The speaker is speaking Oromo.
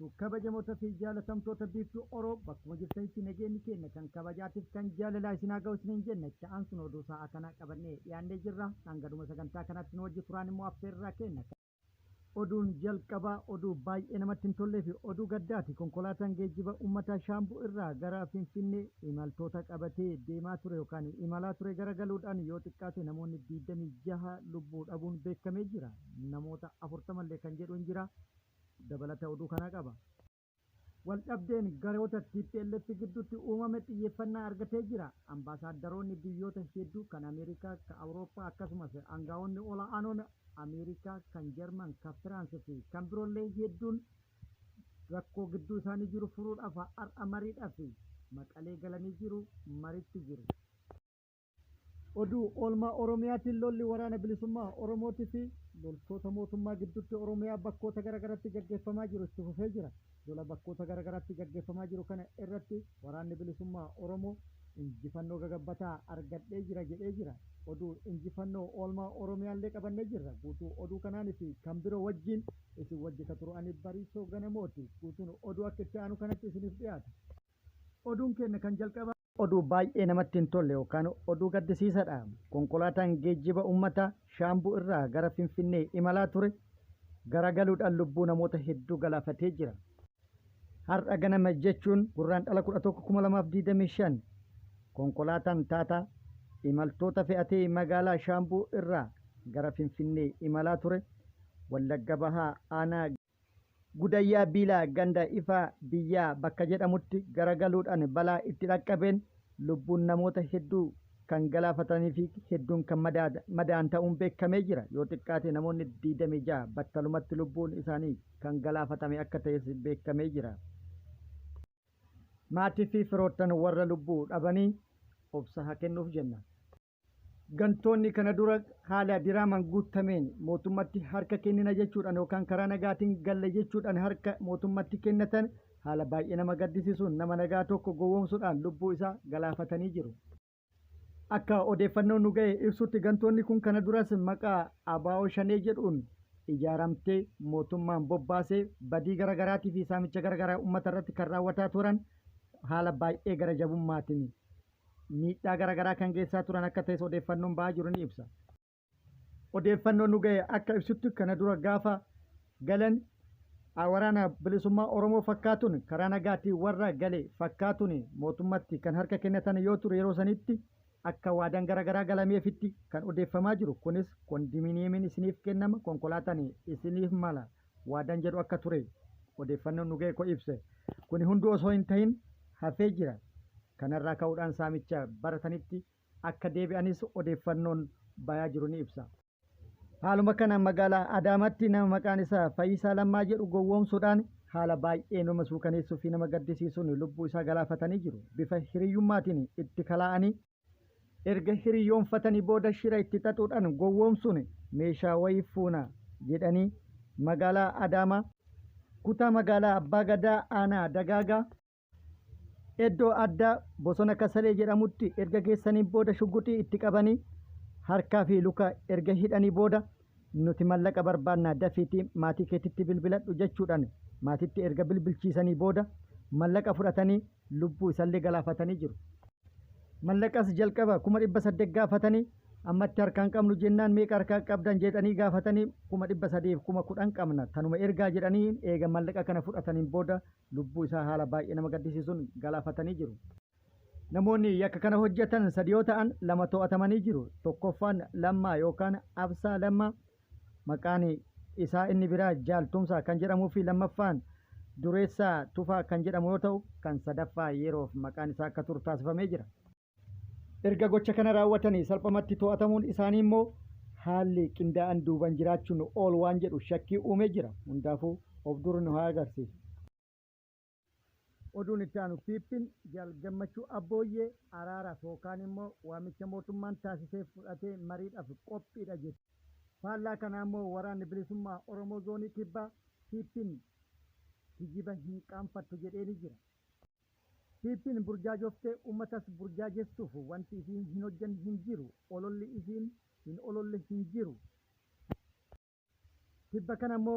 Jirtu kabajamoota fi jaalatamtoota Biiftuu Oroo, bakkuma jirtanitti nageenyi keenya kan kabajaatiif kan jaalalaa isin haa ga'u isiniin jenna. Itti aansuun oduu sa'a kanaa qabannee dhiyaannee jirra. Hangadhuma sagantaa kanaatti nu wajji turaan immoo affeerraa kenna. Oduun jalqabaa oduu baay'ee namatti hin tollee fi oduu gaddaati. Konkolaataan geejjiba uummataa Shaambuu irraa gara Finfinnee imaltoota qabatee deemaa ture yookaan imalaa ture garagaluudhaan yoo xiqqaate namoonni 26 lubbuu dhabuun beekamee jira. Namoota 40 illee kan jedhu hin jira. Dabalata oduu kanaa qaba. Waldhabdeen gareota TPLF gidduutti uumame xiyyeeffannaa argatee jira. Ambaasaaddaroonni biyyoota hedduu kan Ameerikaa, kan Awurooppaa, akkasumas aangaa'onni ol'aanoon Ameerikaa, kan Jarman, kan Firaans fi kan biroollee hedduun rakkoo gidduu isaanii jiru furuudhaaf har'a mariidhaaf Maqalee galanii jiru, maritti jiru. Oduu oolmaa Oromiyaatiin lolli waraana bilisummaa Oromootii fi loltoota mootummaa gidduutti Oromiyaa bakkoota garaagaraatti gaggeeffamaa jiru itti fufee jira. Lola bakkoota garaagaraatti gaggeeffamaa jiru kana irratti waraanni bilisummaa Oromoo injifannoo gagabbataa argadhee jira jedhee jira. Oduu injifannoo oolmaa Oromiyaallee qabannee jirra. Guutuu oduu kanaanii fi kan biroo wajjin isin wajji ka turu ani Bariisoo Ganamooti. Guutuun oduu akka itti aanu kanatti isiniif dhiyaata. Oduun keenya kan jalqabaa oduu baay'ee namatti hin tolle yookaan oduu gaddisiisadha. Konkolaataan geejjiba uummataa Shaambuu irraa gara Finfinnee imalaa ture garagaluudhaan lubbuu namoota hedduu galaafatee jira. Har'a ganama jechuun Gurraandhala 11, 2025 konkolaataan Taataa imaltoota fe'atee magaalaa Shaambuu irraa gara Finfinnee imalaa ture Wallagga Bahaa aanaa Gudayyaa Biilaa ganda Ifaa Biyyaa bakka jedhamutti garagaluudhaan balaa itti dhaqqabeen lubbuun namoota hedduu kan galaafatanii fi hedduun kan madaa'an ta'uun beekamee jira. Yoo xiqqaate namoonni 26 battalumatti lubbuun isaanii kan galaafatame akka ta'es beekamee jira. Maatii fi firoottan warra lubbuu dhabanii obsa haa kennuuf jenna. Gantoonni kana dura haala diraamaan guutameen mootummatti harka kennina jechuudhaan yookaan karaa nagaatiin galle jechuudhaan harka mootummatti kennatan haala baay'ee nama gaddisiisuun nama nagaa tokko gowwoomsuudhaan lubbuu isaa galaafatanii jiru. Akka odeeffannoon nu ga'e ibsutti, gantoonni kun kana duras maqaa ABO Shanee jedhuun ijaaramtee mootummaan bobbaasee badii garaagaraatii fi saamicha garaagaraa uummata irratti kan raawwataa turan, haala baay'ee gara jabummaatiin miidhaa garaagaraa kan geessaa turan akka ta'es odeeffannoon ba'aa jiru ni ibsa. Odeeffannoon nu ga'e akka ibsutti, kana dura gaafa galan waraana bilisummaa Oromoo fakkaatuun karaa nagaatiin warra gale fakkaatuun mootummatti kan harka kennatan yoo ture, yeroo sanitti akka waadaan garaagaraa galameefitti kan odeeffamaa jiru. Kunis kondominiyeemiin isiniif kennama, konkolaataan isiniif mala waadaan jedhu akka ture odeeffannoon nu ga'e ko ibse. Kuni hunduu osoo hin tahin hafee jira. Kanarraa ka'uudhaan saamicha baratanitti akka deebi'anis odeeffannoon bayaa jiru ni ibsa. Haaluma kana magaalaa Adaamaatti nama maqaan isaa Fayyisaa Lammaa jedhu gowwoomsuudhaan haala baay'ee nama suukaneessuu fi nama gaddisiisuun lubbuu isaa galaafatanii jiru. Bifa hiriyyummaatiin itti kalaa'anii erga hiriyyoonfatanii booda shira itti xaxuudhaan gowwoomsuun meeshaa wayii fuuna jedhanii magaalaa Adaamaa, kutaa magaalaa Abbaa Gadaa, aanaa Dagaagaa, iddoo addaa Bosona Kasalee jedhamutti erga geessanii booda shugguxii itti qabanii harkaa fi luka erga hidhanii booda, "Nuti mallaqa barbaannaa, dafiitii maatii keetitti bilbiladhu," jechuudhaan maatitti erga bilbilchiisanii booda mallaqa fudhatanii lubbuu isallee galaafatanii jiru. Mallaqas jalqaba 800,000 gaafatanii, ammatti harkaan qabnu jennaan, meeqa harkaa qabdan jedhanii gaafatanii, 310,000 qabna, tanuma ergaa jedhanii eega mallaqa kana fudhataniin booda lubbuu isaa haala baay'ee nama gaddisiisuun galaafatanii jiru. Namoonni yakka kana hojjetan sadi yoo ta'an, lama to'atamanii jiru. Tokkoffaan Lammaa yookaan Absaa Lammaa, maqaan isaa inni biraa Jaal Tumsaa kan jedhamuu fi lammaffaan Dureessaa Tufaa kan jedhamu yoo ta'u, kan sadaffaa yeroof maqaan isaa akka turu taasifamee jira. Erga gocha kana raawwatanii salphamatti to'atamuun isaanii immoo haalli qindaa'an duuban jiraachuun oolu waan jedhu shakkii uumee jira. Hundaafuu of dur nu haa agarsiisu. Oduun itti aanu PP'n Jaal Gammachuu Abbooyyee araaraaf yookaan immoo waamicha mootummaan taasisee fudhatee mariidhaaf qophiidha jette. Faallaa kanaa immoo Waraanni Bilisummaa Oromoo Zoonii Kibbaa PP'n kijiba hin qaanfattu jedheeni jira. PP'n burjaajoftee uummatas burjaajessuuf wanti isiin hin hojjenne hin jiru. Ololli isiin hin ololle hin jiru. Tibba kana immoo.